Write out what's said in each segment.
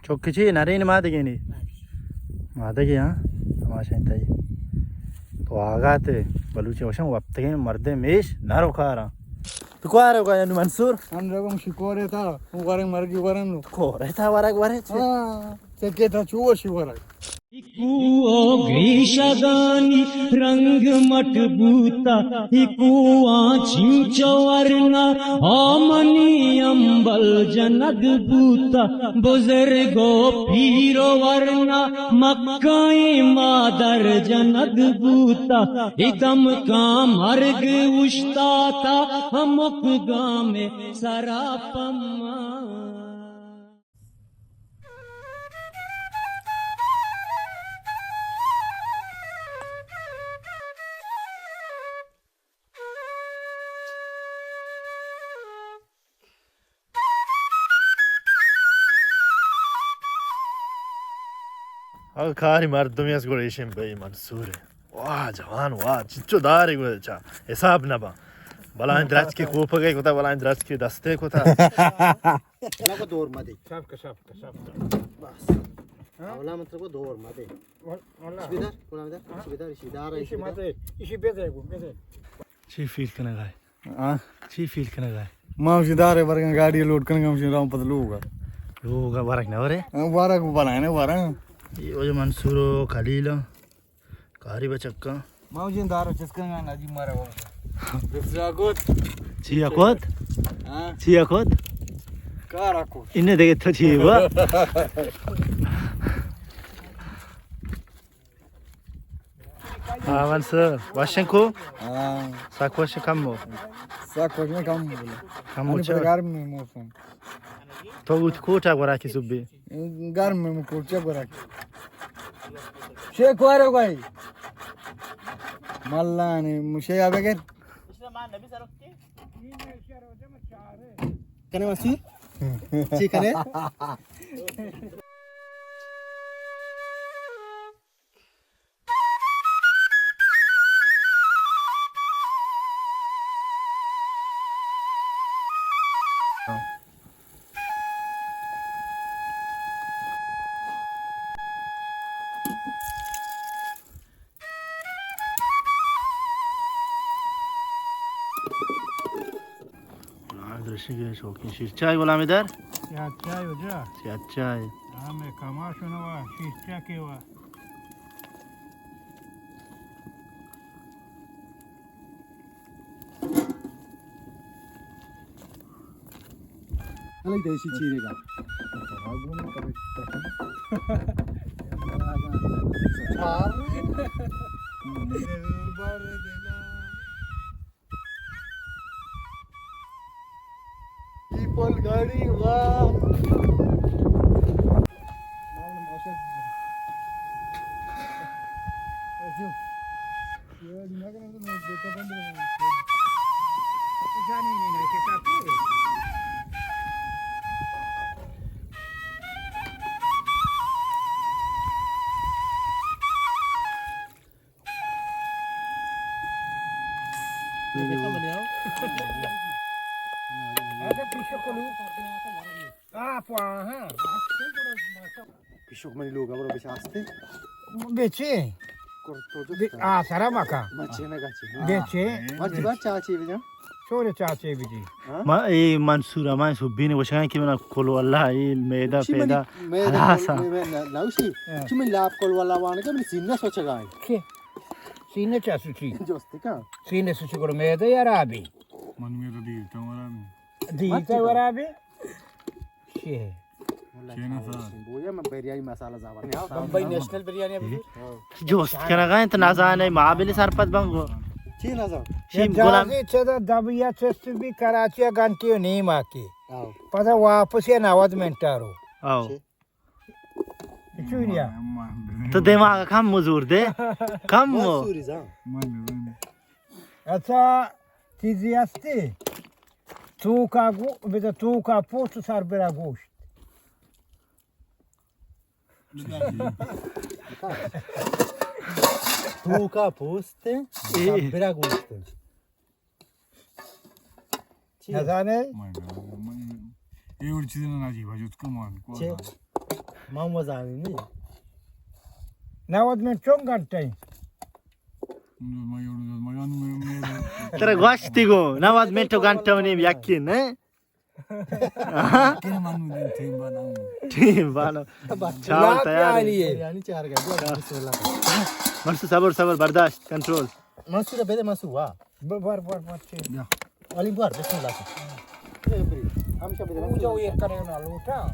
چک چی نرین مادگینی؟ مادگی، ہاں؟ تماشا انت ای۔ تو آگاتے، بلوچی وشن وپتگیں مردے میش نرو کاراں۔ تو کوارے گا یعنی منصور؟ ہم رگم شکورے تا، وہ ورگ مرگی ورن۔ کورے تا ورگ ورے چی؟ ہاں، چکے تا چو شی ورگ۔ کوہ و گریشگانی رنگ مٹ بوتا، ای کوہاں چینچو ورنا آ منی امبل جنگ بوتا۔ بزرگ و پیر و ورنا مکائیں مادر جنگ بوتا، ای دمکاں مرگ اوشتاتا ہمک گام سرا پما۔ اگہ کاری مردمی است گڑا ایشیں بئی منصور ء۔ واہ جوان واہ، چنچو دارے گڑا چا حساب نہ باں۔ بلاہیں درچکے کوپگے کتا، بلاہیں درچکے دستے کتا۔ نہ کو دور مدے۔ شاپ کا، شاپ کا، شاپ کا۔ بس۔ ہاں؟ اولا مطلب کو دور مدے۔ وال-، واللہ۔ شبیدار، غلام دار، ہاں؟ شبیدار، ایشی دار، ایشی ایشی دار۔ مدے، ایشی بیدے گو، بیدے۔ چی فیل کنگا ئے؟ ہاں؟ چی فیل کنگا ئے؟ ما ہمشی دار ء برگاں، گاڑی ء لوڈ کنگا، ہمشی راں پد لوگ ء۔ لوگ ء ورگ نہ ورے؟ ہاں، ورگ بلائیں نہ ورگ۔ اے وجہ منصور و خلیل ء کاری بچکاں۔ ما ہمشی دار ء چست کنگا، نجیب مارا ورگ۔ بفرا کت۔ چی ء کت؟ ہاں؟ چی ء کت؟ کار ء کت۔ انہیں دگہ تو چی با؟ ہاں، منصور، وشیں کو؟ ہاں۔ سک وشیں کمو؟ سک وشیں کمو۔ کمو ہنی چا؟ پر گرم موسم۔ تو وت کوٹا گورا کی صبح؟ گرم میں کوٹا گورا کی۔ شے کوارے گئی۔ ملانی مشے آ بگر۔ کنے مسی؟ چی کنے؟ غلام درشی کے شوقین شیر چائے، غلام ادھر؟ سیاہ چائے ہو جا۔ سیاہ چائے۔ ہاں، میں کماش ہوں نا، شیر چائے کے وا۔ الگ دیسی چیرے گا۔ پیپل گاڑی واہ۔ پیشک منی لوگ ء برو بچاستے۔ بچے؟ آ سرا مکا۔ بچے نہ گچے۔ بچے؟ مرچی بار چاچے بجا۔ چورے چاچے بجی۔ ہاں؟ ما اے منصور امان سبین وشان کہ منا کلو اللہ اے میدہ چی پیدا منی میدہ ہلاس کل-، آ۔ میدہ نہ-، نوشی۔ ہاں۔ چی من لاپ کلو اللہ وانگا من سینہ سوچگا ہے۔ چی؟ سینہ چا سوچی؟ جوستی کا؟ سینہ سوچی گڑا میدہ یا رابی؟ من میدہ دیتا ورابی۔ دیتا ورابی؟ چی ہے؟ چین سر۔ بویا من بریانی مسالہ زاور۔ بمبئی نیشنل بریانی ابھی۔ جوست کنگا انت، نزانے ما بلی سرپد بنگو۔ چی نزان؟ شیم غلام۔ جہازی چدا دبیا چست بی کراچی گھنٹی و نیم آتی۔ آو۔ پدا واپس یا نود منٹ رو۔ آو۔ چی؟ چونیا؟ تو دماغ کم مزور دے۔ کم مو۔ اچھا، چیزی ہستی؟ توکا گو-، بده توکا پوست سر برا گوشت۔ توکا پوست، اے۔ سر برا گوشت۔ چی؟ نزانے؟ من، من، اے وڑ چیز نہ ناجی بجوت کمان۔ چی؟ من وزانی نی. نود منٹ چون گھنٹہ ایں؟ ترا گوشتی گو، نود منٹ و گھنٹہ و نیم یکی نہ؟ ٹیم بانو. چاول تیار ہے. یعنی چار گھنٹہ. بسم اللہ. منصور، صبر، صبر، برداشت، کنٹرول. منصور بدے، منصور، واہ. بر، بر، بر، بر، چی؟ بیا. علی بر، بسم اللہ. اے بری، ہمیشہ بدے، منصور. اونجا یہ کرے نا لوٹا.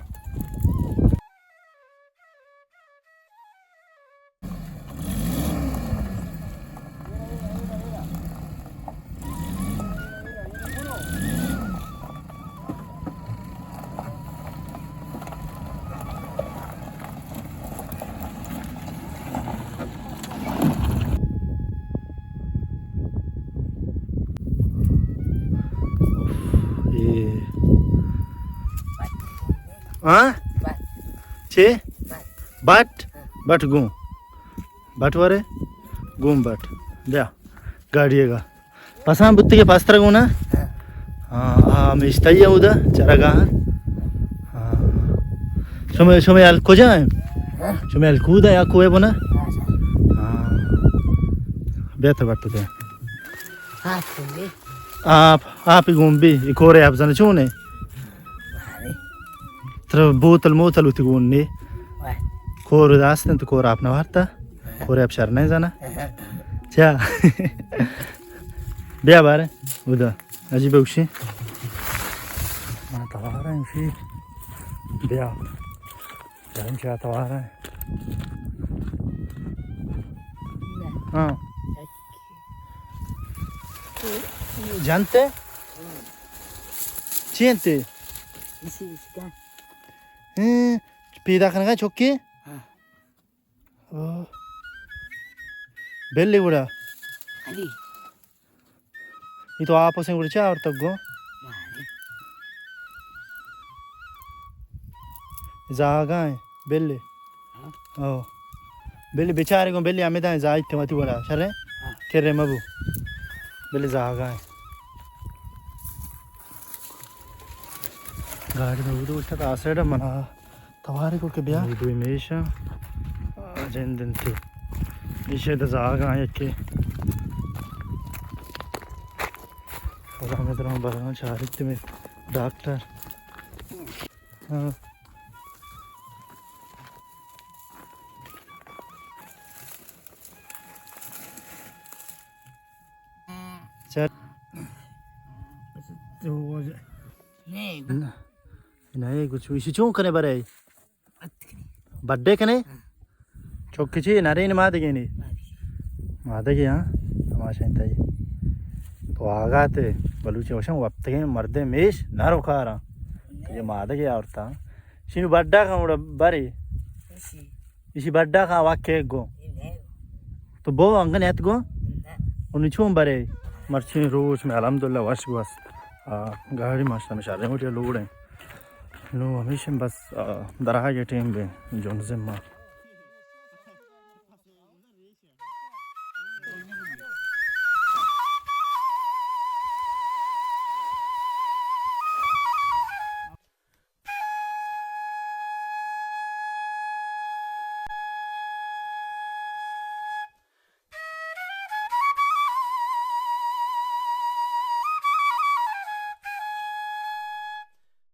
اے. ہاں؟ چے؟ بٹ؟ بٹ گوں. بٹ ورے؟ گوں بٹ. بیا. گاڑی گا. پسان بوتگے پاستر گونا؟ ہاں، ہاں، ہمیش تئی اودا چرگا. ہاں. شمے، شمے ال کجا ہیں؟ شمے ال کودا یا کوئے بنا؟ ہاں. بہتر بات تو. آپ، آپ گون بی، کورے آپ زن چون ہے؟ تر بوتل موتل ہوتی گون نے. کور داستن تو کور آپ نہ وارتا. کور اب شر نہیں زانا. چا؟ بیا بارے. ادا. عجیب اوشی. من توار ہیں اوشی. بیا. جان چا توار ہیں. ہاں. جانتے؟ چی انتے؟ پیدا کنگا چکی؟ ہاں. او. بلی گڑا. علی. یہ تو آپ اسیں گڑا چا اور تک گو. زاگا ہیں. بلی. ہاں. او. بلی بیچارے گو، بلی ہمیں دائیں زائی تے متی گڑا. شرے؟ ہاں. کرے مبو. بلی زاگا ہیں. گاڑی میں اودو اٹھا تا سائیڈ منا. توارے کو کہ بیا. یہ دوی میشا. آ، جند انتی. میشے دا زاگا یکے. خدا میں درام بران چاریت میں ڈاکٹر. ہاں. چل. نہیں. نہ، نہ، یہ کچھ اسی چون کنے برے؟ بڈے کنے؟ چوکی چی نرین مادگی نی؟ مادگی. مادگی، ہاں. تماشا انتہی. تو آگاتے بلوچی وشن وپتگیں مردے میش نرو کارا. یہ مادگی آورتا. شنو بڈا کن وڑا بری. اسی بڈا کن واکے گو. تو بو انگن ات گو. انہی چون برے؟ مرچی روچ میں الحمدللہ وش گوس. آ، گاڑی ماشاءاللہ میں شریں وٹیا لوڑ ہیں. نو ہمیشہ بس، آ، دراہ کے ٹیم بے جون زمہ.